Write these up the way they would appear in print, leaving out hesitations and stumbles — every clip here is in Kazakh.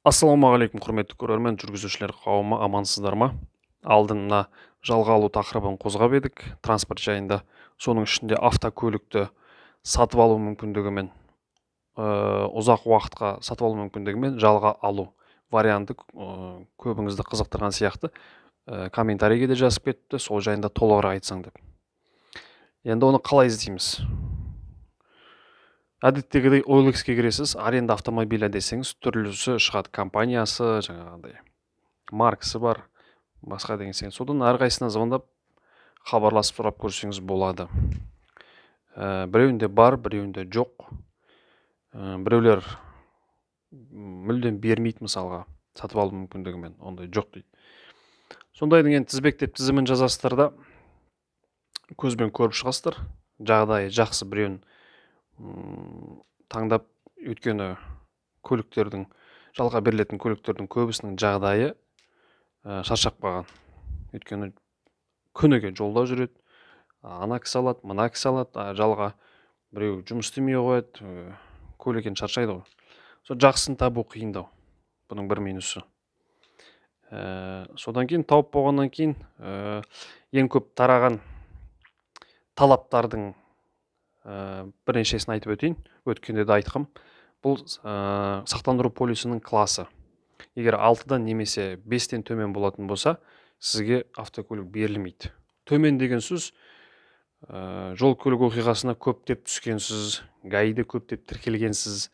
Ассалаумағалейкум, құрметті көрермен, жүргізушілер қауымы, амансыздар ма? Алдын мына жалға алу тақырыбын қозғап едік, транспорт жайында. Соның ішінде автокөлікті сатып алу мүмкіндігімен, ұзақ уақытқа сатып алу мүмкіндігімен жалға алу варианты көбіңізді қызықтырған сияқты. Комментарийге де жазып кетті, сол жайында толығырақ айтсаң деп. Енді оны қалай іздейміз? Әдеттегідей OLX-ке кіресіз, аренда автомобиля десеңіз, түрлісі шығады, компаниясы, жаңағыдай маркасы бар, басқа деген сияқты. Содан әрқайсысына звондап, хабарласып сұрап көрсеңіз болады. Біреуінде бар, біреуінде жоқ. Біреулер мүлдем бермейді, мысалға, сатып алу мүмкіндігімен, ондай жоқ дейді. Сондайдың енді тізбектеп тізімін жазасыздар да, көзбен көріп шығасыздар. Жағдайы жақсы біреуін таңдап, өйткені көліктердің, жалға берілетін көліктердің көбісінің жағдайы шаршап қалған. Өйткені күніге жолда жүреді, ана кісі алады, мына кісі алады, жалға біреу жұмыс істемей қояды, көлік енді шаршайды ғой. Сол жақсысын табу қиындау, бұның бір минусы. Содан кейін тауып болғаннан кейін ең көп тараған талаптардың бірнешесін айтып өтейін. Өткенде де айтқам. Бұл сақтандыру полисінің класы. Егер 6-дан немесе 5-тен төмен болатын болса, сізге автокөлік берілмейді. Төмен деген сөз, жол көлік оқиғасына көптеп түскенсіз, ГАИ-де көптеп тіркелгенсіз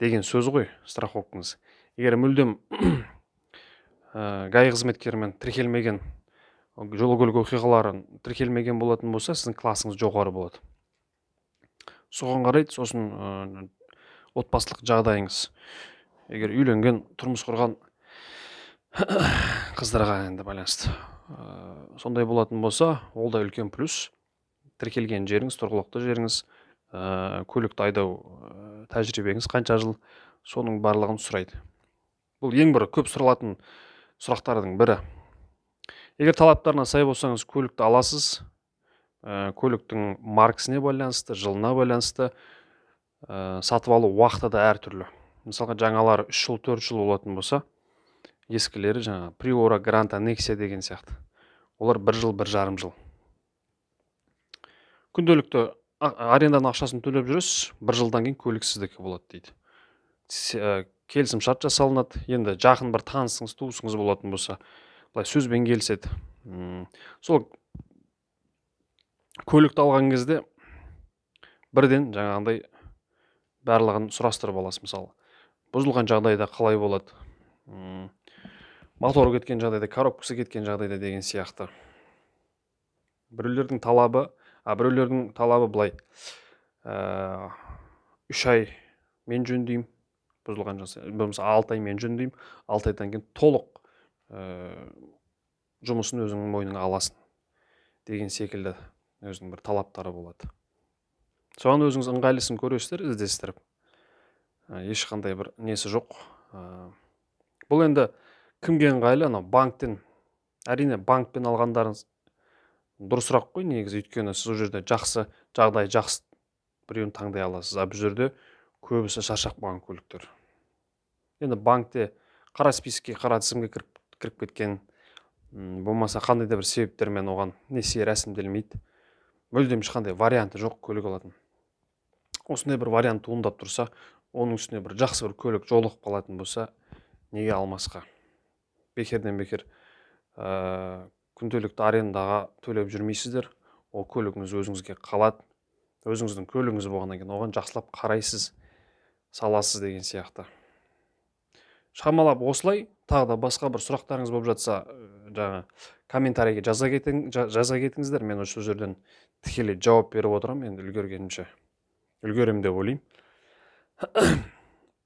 деген сөз ғой страховкаңыз. Егер мүлдем ГАИ қызметкерімен тіркелмеген, жол көлік оқиғаларын тіркелмеген болатын болса, сіздің классыңыз жоғары болады. Соған қарайды, сосын отбасылық жағдайыңыз. Егер үйленген, тұрмыс құрған қыздарға енді байланысты. Сондай болатын болса, ол да үлкен плюс. Тіркелген жеріңіз, тұрғылықты жеріңіз, көлікті айдау тәжірибеңіз қанша жыл, соның барлығын сұрайды. Бұл ең бір көп сұралатын сұрақтардың бірі. Егер талаптарына сай болсаңыз, көлікті аласыз. Көліктің маркасына байланысты, жылына байланысты, сатып алу уақыты да әртүрлі. Мысалға, жаңалары 3 жыл, 4 жыл болатын болса, ескілері жаңа Приора, Гранта, Nexia деген сияқты. Олар 1 жыл, 1,5 жыл. Күнделікті аренданың ақшасын төлеп жүресіз, 1 жылдан кейін көлік сіздікі болады дейді. Келісім шарт жасалынады. Енді жақын бір танысыңыз, туысыңыз болатын болса, былай сөзбен келіседі. Сол көлікті алған кезде бірден жаңағындай барлығын сұрастырып аласыз. Мысалы, бұзылған жағдайда қалай болады, моторы кеткен жағдайда, коробкасы кеткен жағдайда деген сияқты. Біреулердің талабы, біреулердің талабы былай, 3 ай мен жөндеймін, бұзылған жағдайда, болмаса 6 ай мен жөндеймін, 6 айдан кейін толық жұмысын өзіңнің мойныңа аласың деген секілді өзінің бір талаптары болады. Соған өзіңіз ыңғайлысын көресіздер, іздестіріп. Ешқандай бір несі жоқ. Бұл енді кімге ыңғайлы? Анау банктен, әрине банкпен алғандарыңыз дұрысырақ қой негізі, өйткені сіз ол жерде жақсы жағдай, жақсы біреуін таңдай аласыз. А бұл жерде көбісі шаршап қалған көліктер. Енді банкте қара списке, қара тізімге кіріп кеткен, болмаса қандай да бір себептермен оған несие рәсімделмейді. Мүлдем ешқандай варианты жоқ көлік алатын. Осындай бір вариант туындап тұрса, оның үстіне бір жақсы бір көлік жолығып қалатын болса, неге алмасқа? Бекерден бекер күнделікті арендаға төлеп жүрмейсіздер. Ол көлігіңіз өзіңізге қалады. Өзіңіздің көлігіңіз болғаннан кейін оған жақсылап қарайсыз, саласыз деген сияқты. Шамалап осылай, тағы да басқа бір сұрақтарыңыз болып жатса, жаңа комментарийге жаза кетіңіздер. Мен осы жерден тікелей жауап беріп отырамын, енді үлгергенімше. Үлгерем деп ойлаймын.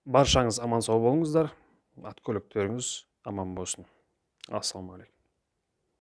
Баршаңыз аман сау болыңыздар, ат көліктеріңіз аман болсын. Ассалаумағалейкум.